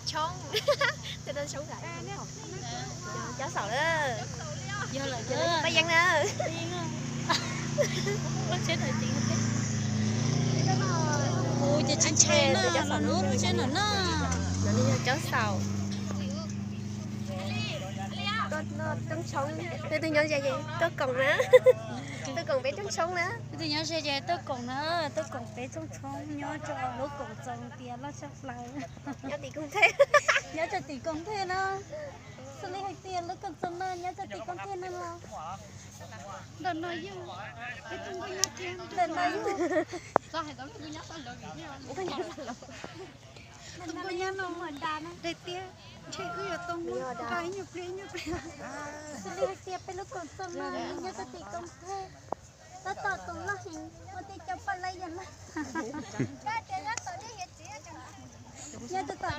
Tshoob, tej toj tshoob ntawd. Cov xaum na. Paj Yeeb na. Ua ces tsis ntshai na, lub tsheb no na. No yog cov xaum. Tuaj noj roob tshoob, tus twg nyob ze ces tuaj koom na. Tuaj koom peb roob tshoob na. Tus twg nyob ze ces tuaj koom na, tuaj koom peb roob tshoob nyob rau lub koom txoos tias Loj Tsab Plaws. Nyob tim Koos Thej. Nyob rau tim Koos Thej na. Xws li hais tias lub koom txoos no nyob rau tim Koos Thej no los. Ntawm no yog, ntawm no yog, tus nkauj nyab no daim tiab, ntshe wb yuav tau muab nqa ib nyuag pliag ib nyuag pliag. Xws li hais tias peb lub koom txoos no nyob rau tim Koos Thej, tab tom tus loj heev, ua tej cov poj laib yog loj. Nyob rau tom